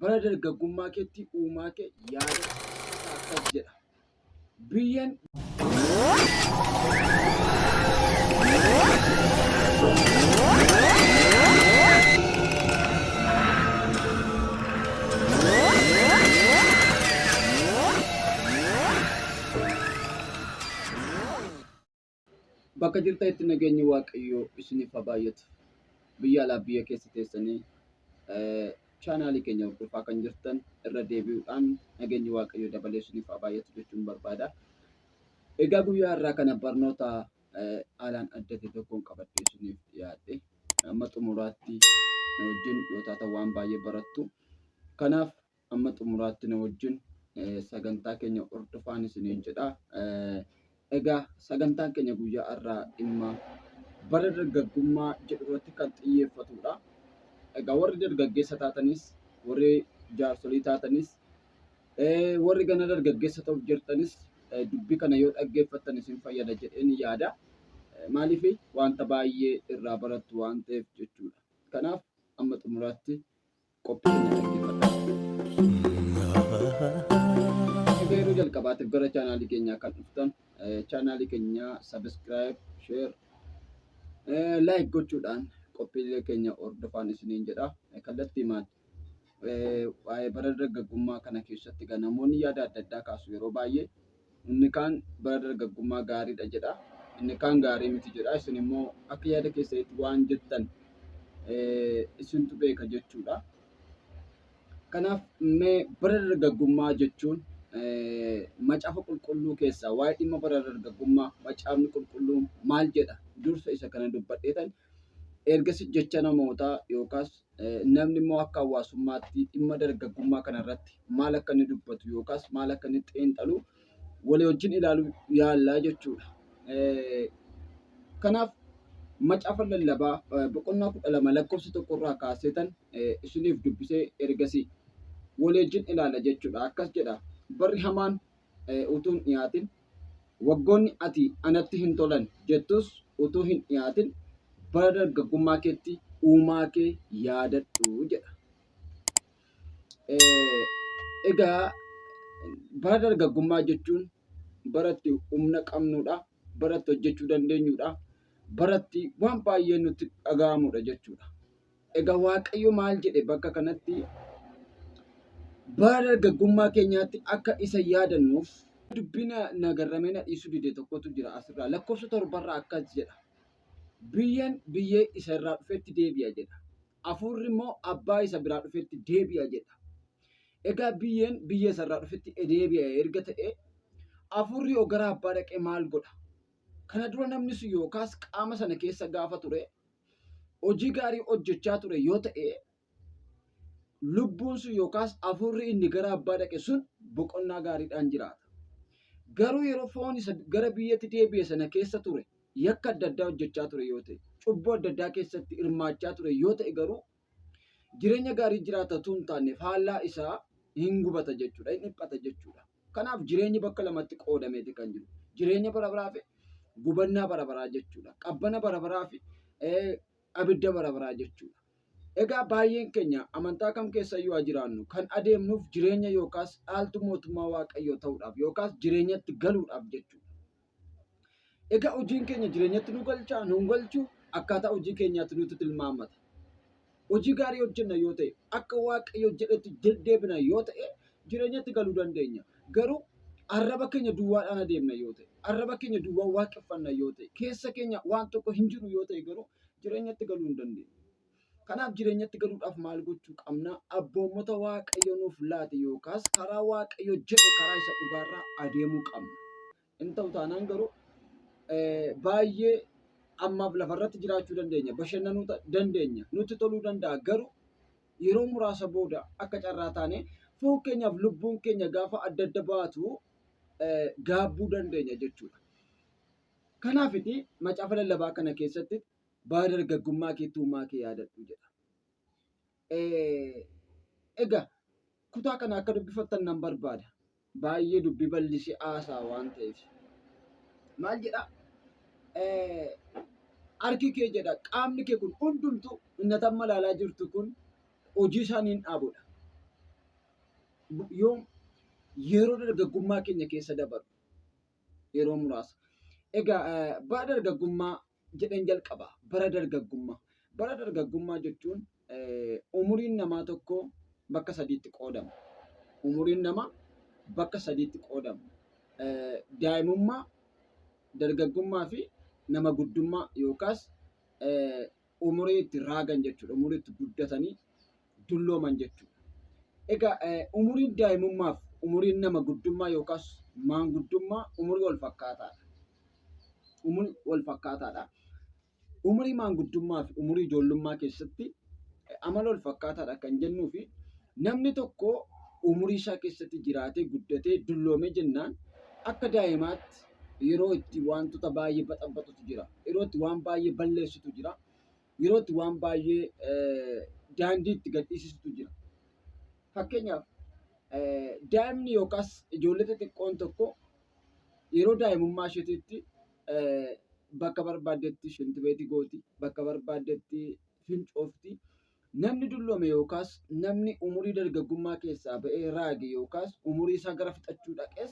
Bara dargaggummaa keetti uumaa kee yaada akkas jedha. Biyyeen Bakka jirtanitti nageenyi Waaqayyoo isiniif haa baay'atu. Biyya alaa biyya keessa teessanii chaanaalii keenya hordofaa kan jirtan irra deebi'uudhaan nageenyi Waaqayyoo dabalee isiniif haa baay'atu jechuun barbaada. Egaa guyyaa har'aa kana barnoota haalaan adda ta'e tokkoon qabadhee isiniif dhiyaadhe. Amma xumuraatti na wajjin yoo taatan waan baay'ee barattu. Kanaaf amma xumuraatti na wajjin sagantaa keenya hordofaan isiniin jedha. Egaa sagantaan keenya guyyaa har'aa dhimma bara dargaggummaa jedhu irratti kan xiyyeeffatudha. Egaa warri dargaggeessa taatanis, warri jaarsolii taatanis, warri gana dargaggeessa ta'uuf jirtanis dubbii kana yoo dhaggeeffattan isin fayyada jedheen yaada. Maaliif wanta baay'ee irraa barattu waan ta'eef jechuudha. Kanaaf amma xumuraatti qophii keenya dhaggeeffadhaa. Egaa yeroo jalqabaatiif gara chaanaalii keenyaa kan dhuftan chaanaalii keenya sabiskiraayib, sheer, laayik gochuudhaan qophiilee keenya hordofaan isiniin jedha. Kallattiimaan waa'ee bara dargaggummaa kana keessatti egaa namoonni yaada adda addaa kaasu yeroo baay'ee. Inni kaan bara dargaggummaa gaariidha jedha. Inni kaan gaarii miti jedha. Isin immoo akka yaada keessanitti waan jettan isintu beeka jechuudha. Kanaaf mee bara dargaggummaa jechuun macaafa qulqulluu keessaa waa'ee dhimma bara dargaggummaa macaafni qulqulluun maal jedha? Dursa isa kana dubbadheetan ergasi jecha namootaa yookaas namni immoo akka hawaasummaatti dhimma dargaggummaa kanarratti maal akka inni dubbatu yookaas maal akka inni xiinxalu walii wajjin ilaaluu yaallaa jechuudha. Kanaaf macaafa lallabaa boqonnaa 12 lakkoofsa tokkorraa kaaseetan isiniif dubbisee ergasii walii wajjin ilaala jechuudha. Akkas jedha barri hamaan utuu hin dhiyaatin waggoonni ati anatti hin tolan jettus utuu hin dhiyaatin bara dargaggummaa keetti uumaa kee yaadadhu jedha. Egaa bara dargaggummaa jechuun bara itti humna qabnudha, bara itti hojjechuu dandeenyudha, bara itti waan baay'ee nutti dhaga'amudha jechuudha. Egaa Waaqayyo maal jedhe bakka kanatti bara dargaggummaa keenyaatti akka isa yaadannuuf dubbii na garramee na dhiisuu dide tokkotu jira asirraa lakkoofsa torbarraa akkas jedha. Biyyeen biyyee isa irraa dhufetti deebi'a jedha. Hafuurri immoo abbaa isa biraa dhufetti deebi'a jedha. Egaa biyyeen biyyee isa irraa dhufetti deebi'a erga ta'e hafuurri yoo gara abbaa dhaqee maal godha? Kana dura namni sun yookaas qaama sana keessa gaafa ture hojii gaarii hojjechaa ture yoo ta'e lubbuun sun yookaas hafuurri inni gara abbaa dhaqe sun boqonnaa gaariidhaan jiraata. Garuu yeroo foon isa gara biyyatti deebi'e sana keessa ture yakka adda addaa hojjechaa ture yoo ta'e, cubbuu adda addaa keessatti hirmaachaa ture yoo ta'e garuu jireenya gaarii jiraata utuu hin taane faallaa isaa hin gubata jechuudha, hin dhiphata jechuudha. Kanaaf jireenyi bakka lamatti qoodameeti kan jiru. Jireenya bara baraa fi gubannaa bara baraa jechuudha. Qabbana bara baraa fi abidda bara baraa jechuudha. Egaa baay'een keenya amantaa kam keessa iyyuu haa jiraannu kan adeemnuuf jireenya yookaas dhaaltuu mootummaa Waaqayyoo ta'uudhaaf yookaas jireenyatti galuudhaaf jechuudha. Egaa hojiin keenya jireenyatti nu galchaa nu hin galchu akkaataa hojii keenyaatti nutu tilmaamata. Hojii gaarii hojjenna yoo ta'e akka Waaqayyo jedhetti deddeebina yoo ta'e jireenyatti galuu dandeenya. Garuu arraba keenya duwwaadhaan adeemna yoo ta'e arraba keenya duwwaa waaqeffanna yoo ta'e keessa keenya waan tokko hin jiru yoo ta'e garuu jireenyatti galuu hin dandeenyu. Kanaaf jireenyatti galuudhaaf maal gochuu qabna? Abboommota Waaqayyo nuuf laate yookaas karaa Waaqayyo jedhe karaa isa dhugaarraa adeemuu qabna. Hin ta'u taanaan garuu baay'ee ammaaf lafarratti jiraachuu dandeenya, bashannanuu dandeenya, nutti toluu danda'a. Garuu yeroo muraasa booda akka carraa taane foon keenyaaf lubbuun keenya gaafa adda adda baatu gaabbuu dandeenya jechuudha. Kanaafiti macaafa lallabaa kana keessatti bara dargaggummaa keetti uumaa kee yaadadhu jedha. Egaa kutaa kana akka dubbifattan nan barbaada. Baay'ee dubbii bal'isee haasa'a waan ta'eef. Maal jedha? Harki kee jedha qaamni kee kun hundumtuu inni ati amma ilaalaa jirtu kun hojii isaanii hin dhaabudha. Yoom yeroo dargaggummaa keenya keessa dabarru yeroo muraasa. Egaa bara dargaggummaa jedheen jalqaba. Bara dargaggummaa. Bara dargaggummaa jechuun umuriin namaa tokko bakka sadiitti qoodama. Umuriin namaa bakka sadiitti qoodama. Daa'imummaa, dargaggummaa fi nama guddummaa yookaas umurii itti raagan jechuudha. Umurii itti guddatanii dullooman jechuudha. Egaa umuriin daa'imummaa fi umuriin nama guddummaa yookaas maanguddummaa umurii wal fakkaataadha. Umurii wal fakkaataadha. Umurii maanguddummaa fi umurii ijoollummaa keessatti amala wal fakkaataadha kan jennuu fi namni tokko umurii isaa keessatti jiraatee guddatee dulloomee jennaan akka daa'imaatti yeroo itti wantoota baay'ee baxabbatutu jira. Yeroo itti waan baay'ee balleessutu jira. Yeroo itti waan baay'ee daandii itti gadhiisisutu jira. Fakkeenyaaf daa'imni yookaas ijoollee xixiqqoon tokko yeroo daa'imummaa isheetitti bakka barbaaddetti shintibeetii gooti, bakka barbaaddetti fincoofti. Namni dulloome yookaas namni umurii dargaggummaa keessaa ba'ee raage yookaas umurii isaa gara fixachuu dhaqes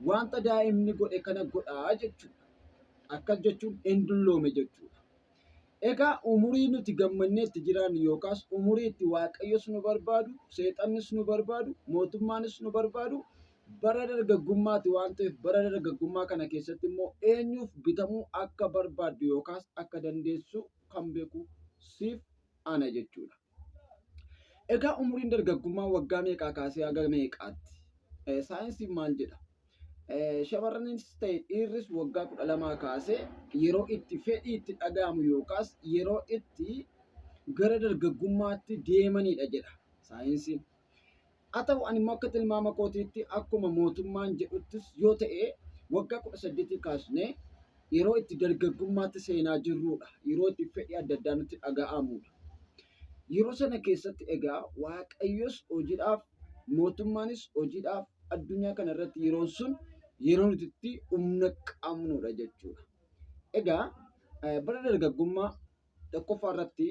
wanta daa'imni godhe kana godhaa jechuudha. Akkas jechuun hin dulloome jechuudha. Egaa umurii nuti gammannee itti jiraannu yookaas umurii itti Waaqayyos nu barbaadu, seexannis nu barbaadu, mootummaanis nu barbaadu bara dargaggummaati waan ta'eef bara dargaggummaa kana keessatti immoo eenyuuf bitamuu akka barbaaddu yookaas akka dandeessu kan beeku siif ana jechuudha. Egaa umuriin dargaggummaa waggaa meeqaa kaasee haga meeqaatti? Saayinsiin maal jedha? Shamarranis ta'e dhiirris waggaa 12 kaasee yeroo itti fedhii itti dhaga'amu yookaas yeroo itti gara dargaggummaatti deemanidha jedha saayinsiin. Haa ta'u ani immoo akka tilmaama kootiitti akkuma mootummaan jedhuttis yoo ta'e waggaa 18 kaasnee yeroo itti dargaggummaatti seenaa jirrudha. Yeroo itti fedhii adda addaa nutti dhaga'amudha. Yeroo sana keessatti egaa Waaqayyos hojiidhaaf mootummaanis hojiidhaaf addunyaa kana irratti yeroon sun yeroo nuti itti humna qabnudha jechuudha. Egaa bara dargaggummaa tokkoffaa irratti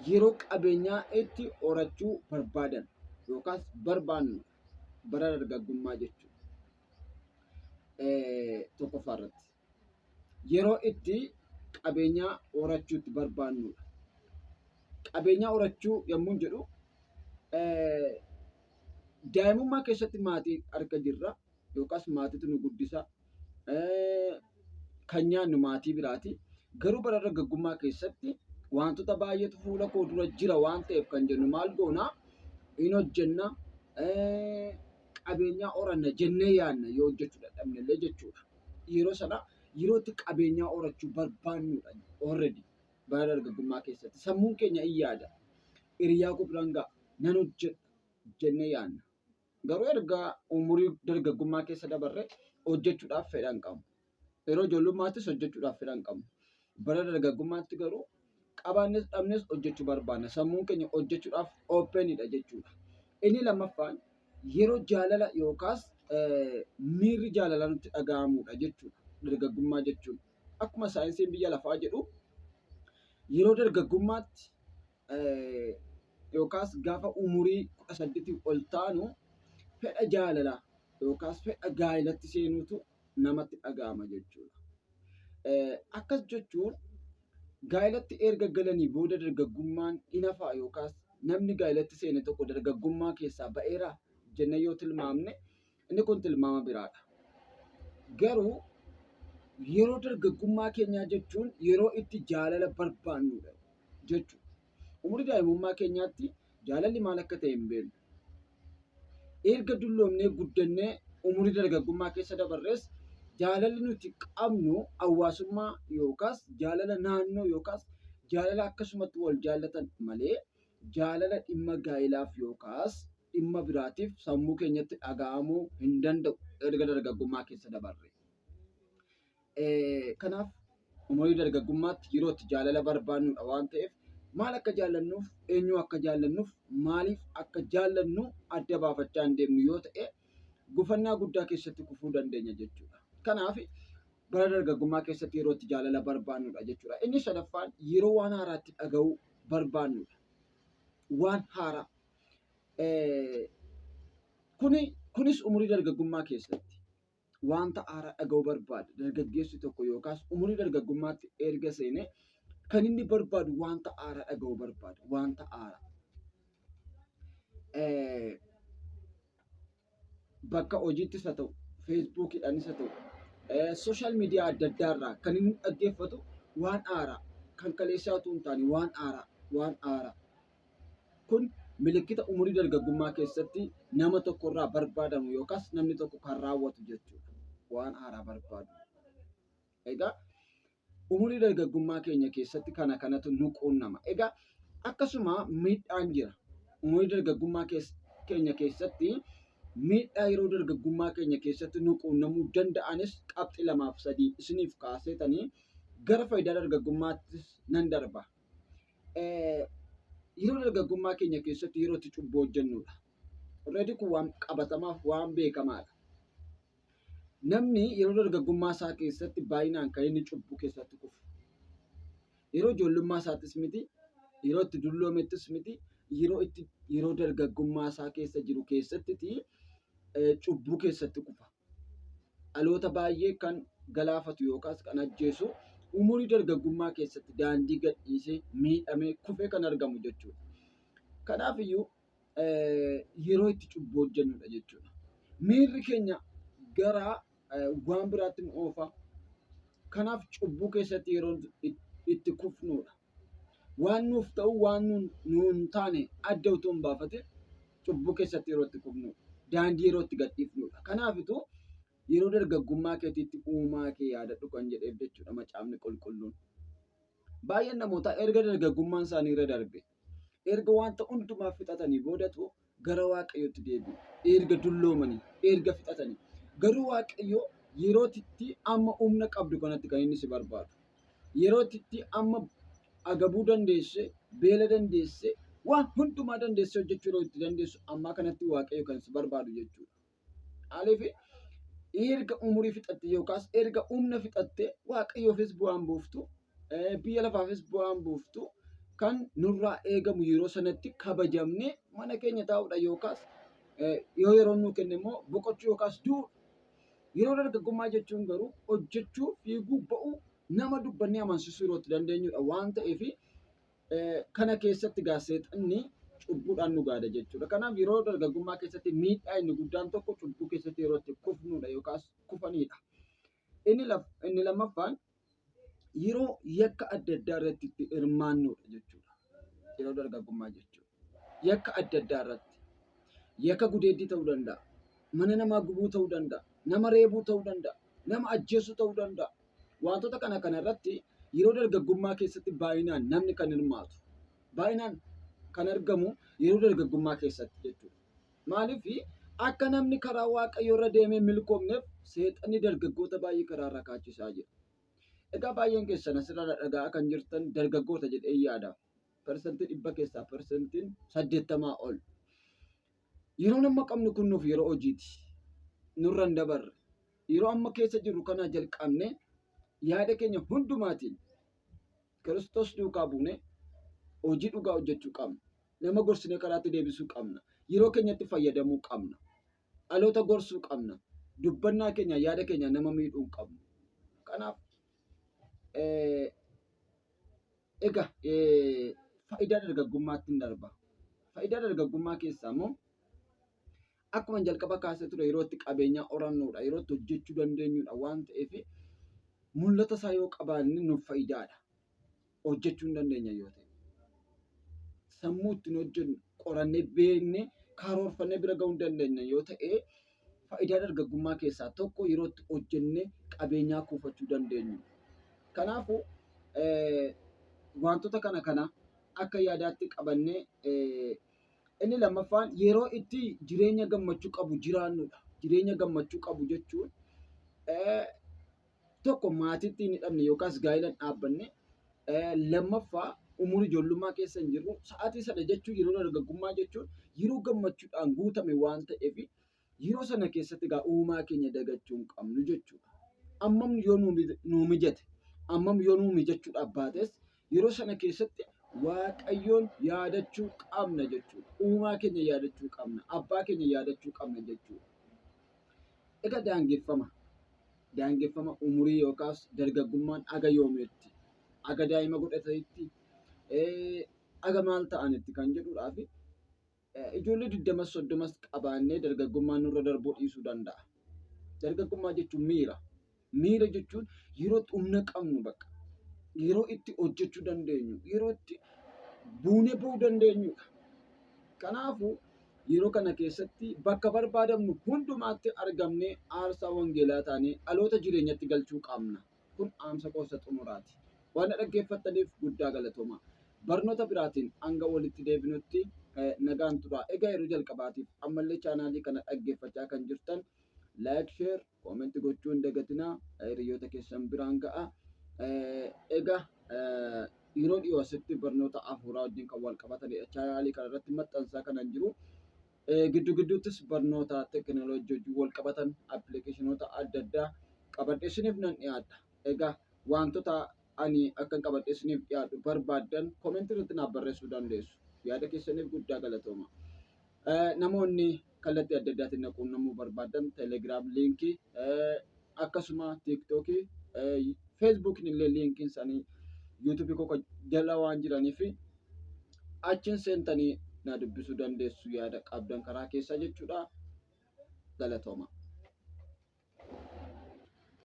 yeroo qabeenyaa itti horachuu barbaadan yookaas barbaannu bara dargaggummaa jechuudha. Tokkoffaa irratti yeroo itti qabeenyaa horachuu itti barbaannudha. Qabeenyaa horachuu yommuu jedhu daa'imummaa keessatti maatii harka jirra yookaas maatiitu nu guddisa. Kan nyaannu maatii biraati. Garuu bara dargaggummaa keessatti wantoota baay'eetu fuula koo dura jira waan ta'eef kan jennu maal goonaa hin hojjenna qabeenyaa horanna jennee yaadna yoo hojjechuu dadhabne illee jechuudha. Yeroo sana yeroo itti qabeenyaa horachuu barbaannudha already bara dargaggummaa keessatti sammuun keenya in yaada. Hiriyaa koo biraan ga'a nan hojjedha jennee yaadna. Garuu erga umurii dargaggummaa keessa dabarre hojjechuudhaaf fedha hin qabnu. Yeroo ijoollummaattis hojjechuudhaaf fedha hin qabnu. Bara dargaggummaatti garuu qabaannes dhabnes hojjechuu barbaanna. Sammuun keenya hojjechuudhaaf openidha jechuudha. Inni lammaffaan yeroo jaalala yookaas miirri jaalalaa nutti dhaga'amudha jechuudha. Dargaggummaa jechuun. Akkuma saayinsiin biyya lafaa jedhu yeroo dargaggummaatti yookaas gaafa umurii 18 ol taanu fedha jaalalaa yookaas fedha gaa'elatti seenuutu namatti dhaga'ama jechuudha. Akkas jechuun gaa'elatti erga galanii booda dargaggummaan in hafaa yookaas namni gaa'elatti seene tokko dargaggummaa keessaa ba'eera jennee yoo tilmaamne inni kun tilmaama biraadha. Garuu yeroo dargaggummaa keenyaa jechuun yeroo itti jaalala barbaannudha jechuudha. Umurii daa'imummaa keenyaatti jaalalli maal akka ta'e hin beeknu. Erga dulloomnee guddannee umurii dargaggummaa keessa dabarres jaalalli nuti qabnu hawaasummaa yookaas jaalala naannoo yookaas jaalala akkasumatti wal jaallatan malee jaalala dhimma gaa'ilaaf yookaas dhimma biraatiif sammuu keenyatti dhaga'amuu hin danda'u erga dargaggummaa keessa dabarre. Kanaaf umurii dargaggummaatti yeroo itti jaalala barbaannudha waan ta'eef maal akka jaallannuuf eenyu akka jaallannuuf maaliif akka jaallannu adda baafachaa hin deemnu yoo ta'e gufannaa guddaa keessatti kufuu dandeenya jechuudha. Kanaaf bara dargaggummaa keessatti yeroo itti jaalala barbaannudha jechuudha. Inni sadaffaan yeroo waan haaraatti dhaga'uu barbaannudha. Waan haaraa. Kun Kunis umurii dargaggummaa keessatti wanta haaraa dhaga'uu barbaada. Dargaggeessi tokko yookaas umurii dargaggummaatti erga seenee kan inni barbaadu wanta haaraa dhaga'uu barbaada. Wanta haaraa. Bakka hojiittis haa ta'u, feesbuukiidhaanis haa ta'u, social media adda addaa irraa kan inni dhaggeeffatu waan haaraa, kan kaleessaa utuu hin taane waan haaraa, waan haaraa. Kun milikkita umurii dargaggummaa keessatti nama tokkorraa barbaadamu yookaas namni tokko kan raawwatu jechuudha. Waan haaraa barbaadu. Egaa umurii dargaggummaa keenya keessatti kana kanatu nu quunnama. Egaa akkasuma miidhaan jira. Umurii dargaggummaa keenya keessatti miidhaa yeroo dargaggummaa keenya keessatti nu quunnamuu danda'anis qabxii 2 fi 3 isiniif kaaseetanii gara faayidaa dargaggummaattis nan darba. Yeroo dargaggummaa keenya keessatti yeroo itti cubbuu hojjennudha. Already kun waan qabatamaaf waan beekamaadha. Namni yeroo dargaggummaa isaa keessatti baay'inaan kan inni cubbuu keessatti kufu. Yeroo ijoollummaa isaattis miti, yeroo itti dulloomettis miti, yeroo itti yeroo dargaggummaa isaa keessa jiru keessattiti cubbuu keessatti kufa. Dhaloota baay'ee kan galaafatu yookaas kan ajjeesu umurii dargaggummaa keessatti daandii gadhiisee miidhamee kufee kan argamu jechuudha. Kanaaf iyyuu yeroo itti cubbuu hojjennudha jechuudha. Miirri keenya gara waan biraatti nu oofa. Kanaaf cubbuu keessatti yeroo itti kufnudha. Waan nuuf ta'u, waan nu hin taane adda utuu hin baafatin cubbuu keessatti yeroo itti kufnudha. Daandii yeroo itti gadhiifnudha. Kanaafitu yeroo dargaggummaa keetiitti uumaa kee yaadadhu kan jedheef jechuudha macaafni qulqulluun. Baay'een namootaa erga dargaggummaan isaanii irra darbe, erga wanta hundumaa fixatanii boodatu gara Waaqayyootti deebi'u. Erga dulloomanii, erga fixatanii. Garuu Waaqayyo yerootitti amma humna qabdu kanatti kan inni si barbaadu. Yerootitti amma agabuu dandeesse, beela dandeesse, waan hundumaa dandeesse hojjechuu yeroo itti dandeessu ammaa kanatti Waaqayyo kan si barbaadu jechuudha. Maaliif erga umurii fixatte yookaas erga humna fixatte Waaqayyoofis bu'aan buuftu, biyya lafaafis bu'aan buuftu. Kan nurraa eegamu yeroo sanatti kabajamnee mana keenya taa'uudha yookaas yoo yeroon nuu kenne immoo boqochuu yookaas du'uudha. Yeroo dargaggummaa jechuun garuu hojjechuu, fiiguu, ba'uu, nama dubbannee amansiisuu yeroo itti dandeenyudha waan ta'eef kana keessatti gaa seexanni cubbuudhaan nu gaada jechuudha. Kanaaf yeroo dargaggummaa keessatti miidhaa inni guddaan tokko cubbuu keessatti yeroo itti kufnudha yookaas kufanidha. Inni lammaffaan yeroo yakka adda addaa irratti itti hirmaannudha jechuudha. Yeroo dargaggummaa jechuudha. Yakka adda addaa irratti. Yakka gudeeddii ta'uu danda'a. Mana namaa gubuu ta'uu danda'a. Nama reebuu ta'uu danda'a. Nama ajjeesuu ta'uu danda'a. Wantoota kana kana irratti yeroo dargaggummaa keessatti baay'inaan namni kan hirmaatu, baay'inaan kan argamu yeroo dargaggummaa keessatti jechuudha. Maaliif akka namni karaa Waaqayyoo irra deemee milkoomneef seexanni dargaggoota baay'ee karaa irra kaachisaa jira. Egaa baay'een keessan asirra dhaga'aa kan jirtan dargaggoota jedhee yaada. 100% keessaa 80% ol. Yeroon amma qabnu kun nuuf yeroo hojiiti. Nurra hin dabarre. Yeroo amma keessa jirru kana jalqabne yaada keenya hundumaatiin Kiristoos duukaa buune hojii dhugaa hojjechuu qabna. Nama gorsinee karaatti deebisuu qabna. Yeroo keenyatti fayyadamuu qabna. Dhaloota gorsuu qabna. Dubbannaa keenya, yaada keenya nama miidhuu hin qabnu. Kanaaf egaa faayidaa dargaggummaatti hin darba. Faayidaa dargaggummaa keessaa immoo akkuma jalqaba kaasee ture yeroo itti qabeenyaa horannuudha, yeroo itti hojjechuu dandeenyudha waan ta'eef mul'ata isaa yoo qabaanne nuuf faayidaadha. Hojjechuu hin dandeenya yoo ta'e. Sammuu ittiin hojjennu qorannee beeknee karoorfannee bira gahuu hin dandeenya yoo ta'e, faayidaa dargaggummaa keessaa tokko yeroo itti hojjennee qabeenyaa kuufachuu dandeenyu. Kanaafuu wantoota kana kana akka yaadaatti qabannee, inni lammaffaan yeroo itti jireenya gammachuu qabu jiraannudha. Jireenya gammachuu qabu jechuun tokko maatiitti hin hidhamne yookaas gaa'ela hin dhaabbanne, lammaffaa umurii ijoollummaa keessa hin jirru. Sa'aatii sana jechuun, yeroo dargaggummaa jechuun yeroo gammachuudhaan guutame waan ta'eef yeroo sana keessatti egaa uumaa keenya dagachuu hin qabnu jechuudha. Ammam yoo nuu mijate, ammam yoo nuu mijachuudhaaf baates yeroo sana keessatti Waaqayyoon yaadachuu qabna jechuudha. Uumaa keenya yaadachuu qabna. Abbaa keenya yaadachuu qabna jechuudha. Egaa daangeffama. Daangeffama umurii yookaas dargaggummaan aga yoomiitti, aga daa'ima godhatanitti, aga maal ta'anitti kan jedhuudhaa fi ijoollee 20 30 qabaannee dargaggummaan nurra darbuu dhiisuu danda'a. Dargaggummaa jechuun miira. Miira jechuun yeroo itti humna qabnu bakka. Yeroo itti hojjechuu dandeenyu, yeroo itti buunee bu'uu dandeenyudha. Kanaafuu yeroo kana keessatti bakka barbaadamnu hundumaatti argamnee aarsaa wangeelaa taanee dhaloota jireenyatti galchuu qabna. Kun dhaamsa koo isa xumuraati. Waan na dhaggeeffattaniif guddaa galatoomaa. Barnoota biraatiin hanga walitti deebinutti nagaan turaa. Egaa yeroo jalqabaatiif ammallee chaanaalii kana dhaggeeffachaa kan jirtan like, share, comment gochuu hin dagatinaa. Hiriyoota keessan biraan ga'a. Egaa yeroo dhiyoo asitti barnoota hafuuraa wajjin kan wal qabatanidha. Chaanaalii kana irratti maxxansaa kanan jiru. Gidduu gidduuttis barnoota teekinooloojii wajjin wal qabatan appilikeeshinoota adda addaa qabadhee isiniif nan dhiyaadha. Egaa wantoota ani akkan qabadhee isiniif dhiyaadhu barbaaddan koomentii irratti naaf barreessuu dandeessu. Yaada keessaniif guddaa galatooma. Namoonni kallattii adda addaatiin na quunnamuu barbaadan Telegram liinkii akkasuma TikTokii Facebookiin illee liinkiin isaanii YouTubeii koo jala waan jiraniif achiin seentanii na dubbisuu dandeessu yaada qabdan karaa keessaa jechuudha. Galatooma.